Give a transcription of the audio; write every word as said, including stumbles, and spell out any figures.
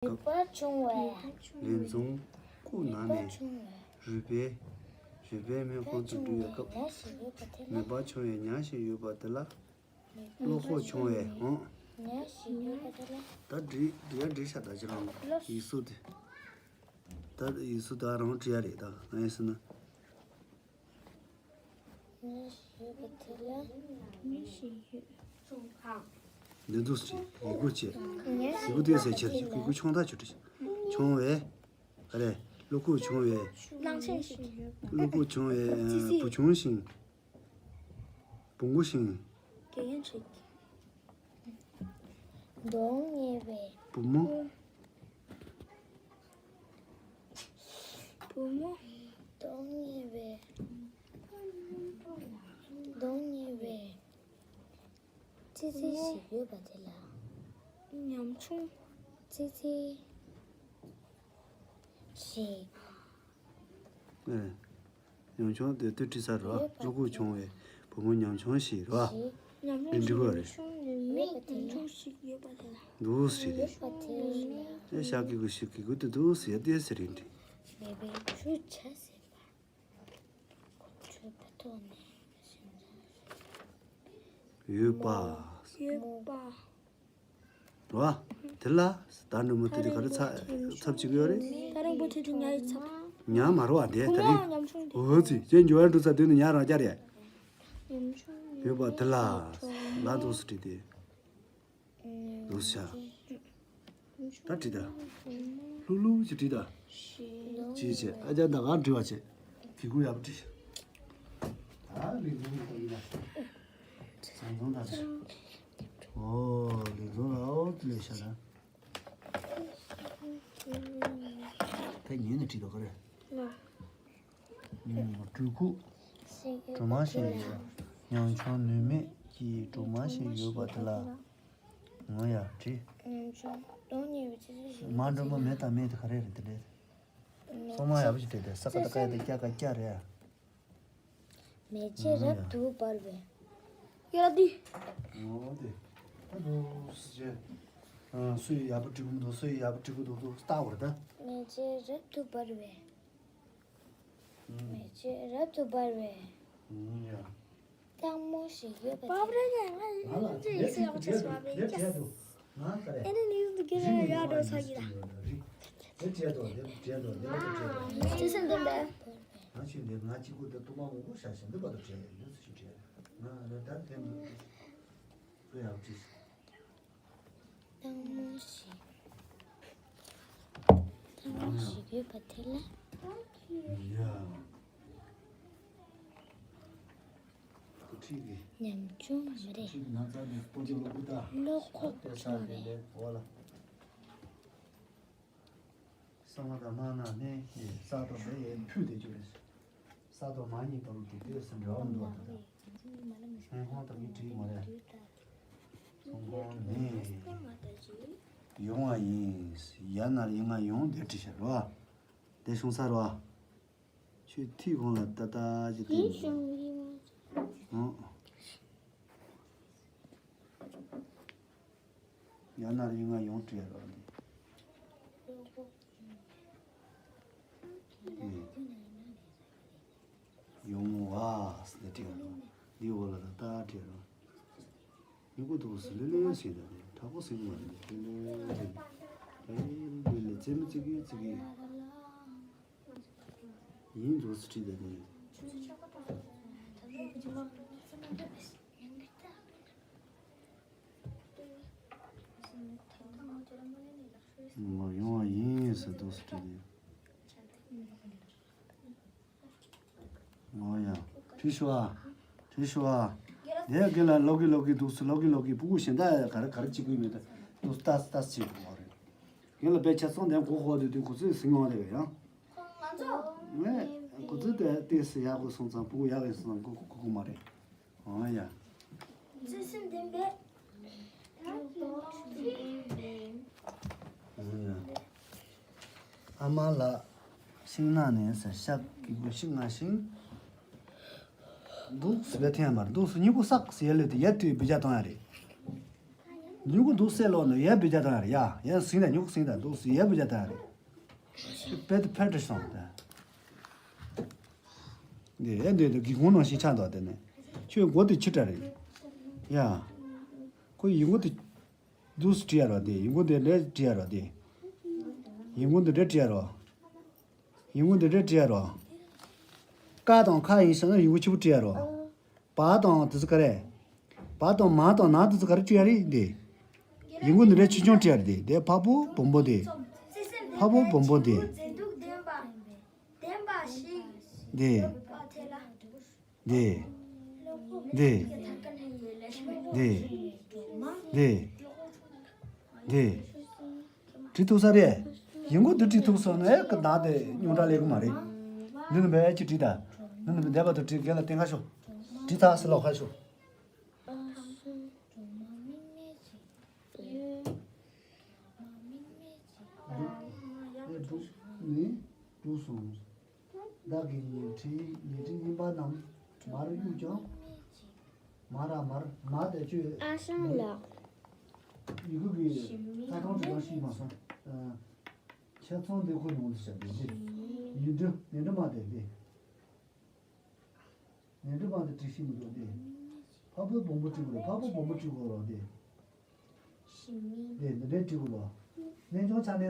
རུས་པ་ཆུང་བས། ལན་ཚུན་སྐུ་ན་ནས། རུས་པའི། རུས་པའི་སྨན་ཁང་དུ་འགྲོ་བའི་སྐབས། ཉར་བཞིན་ཡོད་པ་དེ་ལ། མེ་འབར་ཆུང་བས་ཉར་བཞིན་ཡོད་པ་དེ་ལ། བློ་ཁོག་ཆུང་བས་འོང་། ཉར་བཞིན་ཡོད་པ་དེ་ལ། ད་འགྲིག་འགྲིག་ཡ་འགྲིག་ཤག་ད་ཅི་རང་ཡིག་གཟུགས་དེ། ད་ཡིག་གཟུགས་ད་རང་བྲིས་ཡ་རེད་ད་ང་ཡིན་ཟེར་ན། ཉར་བཞིན་ཡོད་པ་དེ་ལ། ཉར་བཞིན་ཡོད། འདི་འདུག་ཟེར་ཡི་གུ་བྱས། ཡི་གུ་དེ་ཟེར་ཁྱེར་གྱི་གུ་གུ་ཆུང་ཐག་ཆོད་བྲིས། ཆུང་བས། ཨ་རེ། བློ་ཁོག་ཆུང་བས། གླང་ཆེན་ཞིག་བློ་ཁོག་ཆུང་བས་བུ་ཆུང་ཞིང་། བུ་མོ་ཞིང་། དགེ་རྒན་ཞིག་གདོང་ཉེ་བའི། བུ་མོ། བུ་མོ། གདོང་ཉེ་བའི། གདོང་ཉེ་བའི། ཙི་ཙི་ཞིག་ཡོད་པ་དེ་ལ། ཉམ་ཆུང་། ཙི་ཙི་ཞིག་ཨེ། ཉམ་ཆུང་དེ་དུས་བྲིས་ས་རེད་བ། བློ་ཁོག་ཆུང་བའི་བུ་མོ་ཉམ་ཆུང་ཞིག་རེད་བ། ཉམ་ཆུང་འདི་འདྲི་བ་རེད། ཞིག་ཡོད་པ་དེ་ལ། ཉམ་ཆུང་ཞིག་ཡོད་པ་དེ་ལ། འདུག་ཟེར་རེད། ཡོད་པ་དེ་ལ། ཨེ་ཤག་གི་གུ་ཤིག་གི་གུ་དེ་འདུག་ཟེར་ཏེ་ཟེར་རིན་འདྲི། མེ་འབར་ཆུ་ཆ་ཟེར་བ། ཁོ་ཚོའི་བུ་ཐོག་ནས་ཡོད་པ། ཡོད་པ། རེད་བ། དེ་ལ་ཟླ་འགྲོ་མོ་དེ་དེ་ག་རེ་ཚབ་ཚབ་བྱེད་ཀྱི་ཡོད་རེད། ད་རིང་པོ་དེ་དུས་ཉ་ཡི་ཚབ། ཉ་མ་རེད་བ་དེ་ད་རིང་། འོ་ཙི་ཅན་འགྱུར་བ་འགྲོ་ཚ་དུས་ནི་ཉ་རང་རྒྱ་རེད། ཡོད་པ་དེ་ལ་ལ་འདུག་སེ་བྲིས་ཏེ། འདུག་ཤ། ད་བྲིས་ད། ལྷུག་ལྷུག་ཅིག་བྲིས་ད། ཅིག་བྱས་ཨ་ཅག་ད་ག་འབྲི་བ་བྱས། གི་གུ་ཡག་པོ་བྲིས། ད་ལིང་ཚོང་ལྟ་ཡིན་ལ། ཟང་ཟང་ད་ཆ། ཨོ་ལིང་ཚོང་ལ་ཨོ་ཙི་ལས་ཤ་ད། ད་ཉན་ནས་བྲིས་ད་ག་རེ། སྤྲུལ་སྐུ། གྲོ་མ་ཞིག་ཡོད། ཉམ་ཆུང་ནུས་མེད་ཀྱི་གྲོ་མ་ཞིག་ཡོད་པ་དེ་ལ། ངོ་ཡ་བྲིས། མ་འགྲོ་མ་མེ་དང་མེ་དེ་ག་རེ་རེད་དེ་འདྲས། སོ་མ་ཡག་པོ་ཞིག་བྲིས་ཏེ་ས་ཀ་ད་ཀ་ཡ་དེ་སྐྱ་ཀ་སྐྱ་རེད། མེ་ལྕེ་རབ་ཏུ་འབར་བས། ཡ་དི། ངོ་དེ། ཨ་དོ་སི་ཅེ། སུ་ཡི་ཡག་པོ་བྲིས་གོ་མི་འདུག་སུ་ཡི་ཡག་པོ་བྲིས་གོ་འདུག་འདུག་ལྟ་བར་ད། མེ་ལྕེ་རབ་ཏུ་འབར་བས། མེ་ལྕེ་རབ་ཏུ་འབར་བས། ཡ། སྟག་མོ་ཞིག་ཡོད་པ་དེ། པ་པ་རེད་ང་ལ་ཅི་ཡིན་སུ་ཡག་པོ་ཆགས་སོང་བ་བས་ཀྱ། ཨེ་ནི་ནི་ཡུལ་དུ་གེ་རེ་ཡག་འགྲོ་ས་གི་ལ། དེ་བྲིས་ཏོ་དེ་བྲིས་ཏོ་དེ་བྲིས་ཏོ། ཅི་སེམས་ལྡན་པས། ང་ཆུང་དེ་ང་གཅིག་པུ་དེ་ཐོག་མ་མང་པོ་བྱ་ཞིང་འདི་བར་དུ་བྲིས་ཡོད་ཚུལ་ཞིག་བྲིས། ང་ང་ད་དེ་འདི་ཡག་བྲིས། སྟག་མོ་ཞིག་སྟག་མོ་ཞིག་ཡོད་པ་དེ་ལ། ཡ། ཁོ་ཁྲིད་གི། ཉམ་ཆུང་མ་རེད། ཁྲིད་ན་ཚ་གི་སྤོ་ཏོ་ལོ་བུ་ད། བློ་ཁོག་ཆུང་བས། ས་མ་ད་མ་ན་ནས་ས་དོ་མེ་ཡེ་ཕུད་དེ་ཅུ་རེད། ས་དང་མ་གཉིས་བར་དུ་དེ་ལས་སུ་འབྲེལ་བ་མི་འདུག་པ་དང་། སེམས་ཁོང་དང་གཉིས་བྲིས་མ་རེད། སེམས་ཁོང་ནས་ཡོང་བ་ཡིན། ཡ་ན་ལ་ཡིན་ང་ཡོང་དེ་བྲིས་ཤག་རོ། དེ་བྱུང་ས་རོ། ཁྱོད་ཐིག་ཁོང་ལ་ཏ་ཏ་ཅི་བསྟན་འདུག་ཨང་། ཡང་ན་རིང་ང་ཡོང་བྲིས་རོགས་འདི། ཡོང་བ་ཟེར་ནས་བྲིས་རོགས། འདི་འོག་ལ་ད་ལྟ་བྲིས་རོགས། མྱུ་གུ་དུ་ཟི་ལི་ལི་ཟེར་ནས་དྲག་པོ་ཟིན་མ་རེད་ལི་ལི་ལི་ལི་ལི་ཙེ་མི་ཙི་གི་ཙི་གི། ཡིན་འགྲོ་སི་ཁྲི་དེ་ནི། ཡོང་བ་ཡིན་ཟེར་འདུག་སི་ཁྲི་དེ། ཨོ་ཡ། བྲིས་ཤོག་ཨ། བྲིས་ཤོག་ཨ། དེ་རྒན་ལ་ལོག་གི་ལོག་གི་འདུག་སི་ལོག་གི་ལོག་གི་ཕྲུ་གུ་གཞན་དག་ག་རེ་ག་རེ་བྱེད་དགོས་མེད་ད། འདུག་ལྟ་ལྟ་བྱེད་དགོས་རེད། རྒན་ལ་དཔེ་ཆ་ཚང་དེ་མགོ་ཧོ་དེ་དུས་ཁོ་ཚོས་ཟིན་ཡོང་བ་རེད་བས་ཡང་། ང་ཚོ། ངས་ཁོ་ཚོས་དེ་ཏོག་ཙམ་ཡག་པོ་སོང་ཙང་ཕྲུ་གུ་ཡག་པོ་སོང་ཙང་ཁོ་ཁོ་ཁོ་མ་རེད། ཨོ་ཡ། བརྩེ་སེམས་ལྡན་པའི། ཨོ་ཡ། ཨ་མ་ལགས། ཤིང་ནགས་ནས་ཟེར་ཤག་གི་གུ་ཤིང་ང་ཤིང་། འདུག་སི་བའི་ཐེངས་མར་འདུག་སི་གཉིས་པོ་བསགས་སི་ཡ་ལེ་དེ་ཡ་དུས་བི་ཇ་བཏང་ཡ་རེད། ཉུང་གུ་འདུག་སེ་ལོ་ནི་ཡར་བུད་རྒྱ་དང་རེད་ཡ། ཡར་སིང་དང་ཉུང་གུ་སིང་དང་འདུག་སེ་ཡར་བུད་རྒྱ་དང་རེད། དཔེ་དེ་ཕལ་དྲི་སོང་ད། འདི་ཡ་འདི་འདི་སྒེའུ་ཁུང་ནང་བཞིན་ཆགས་འདུག་དེ་ནས་ཁྱོད་མགོ་དེ་ཆི་འདྲ་རེད། ཡ། ཁོ་ཡིན་མགོ་དེ་འདུག་སེ་བྲིས་ཡ་རོགས་དེ། ཡིན་མགོ་དེ་འདྲ་བྲིས་ཡ་རོགས་དེ། ཡིན་མགོ་འདི་འདྲ་བྲིས་ཡ་རོགས། ཡིན་མགོ་འདི་འདྲ་བྲིས་ཡ་རོགས། ཀ་དང་ཁ་ཡིན་ཟེར་ན་ཡིན་མགོ་ཆེ་པོ་བྲིས་ཡ་རོགས། བ་དང་དེ་ཚོ་ག་རེ། བ་དང་མ་དང་ན་དེ་ཚོ་ག་རེ་བྲིས་ཡ་རེད་འདི། ཡིན་མགོ་འདི་འདྲ་ཆེ་ཆུང་བྲིས་ཡ་རེད་འདི། འདི་ཕག་པོ་བོང་བུ་འདི། ཕག་པོ་བོང་བུ་འདི། འདི། འདི། འདི། འདི། འདི། འདི། བྲིས་ཐུབ་ས་རེད། ཡིན་མགོ་འདི་བྲིས་ཐུབ་སོང་ན་ཨེ་ཀི་ནང་དེ་རྙོག་དྲ་སླེབས་ཀྱི་མ་རེད། འདི་ནི་བས་ཅི་བྲིས་ད། འདི་ནི་བས་བསྡད་པ་དུ་བྲིས། རྒན་ལགས་བསྟན་ཁ་ཤོག་བྲིས་ཐག་སི་ལོག་ཁ་ཤོག་འདུག་ནི་འདུག་སོང་། བདག་གི་ཉལ་ཁྲིའི་ཉལ་ཁྲི་རྙིང་པ་རྣམས་མར་གཡུགས་ཀྱང་། མ་ར་མར་མ་དེ་ཆུ། ཨ་ཞང་ལགས། ཡི་གུ་གི་ས་ཁང་དུ་ཡང་ཤི་མ་སོང་། ཁྱད་ཚང་འདི་ཁོ་ནང་དུ་བྱ་དེ་འདི། ཉི་འབྲུ་ཉི་འབྲུ་མ་དེ་འདི། ཉི་འབྲུ་མ་དེ་བྲིས་ཤི་མི་འདུག་འདི། ཕག་པོའི་བོང་བུ་བྲིས་དགོས་རེད། ཕག་པོའི་བོང་བུ་བྲིས་དགོས་རེད་འདི། འདི་འདི་འདྲའི་བྲིས་དགོས་རེད། གནས་ཆུང་ཆ་ནས།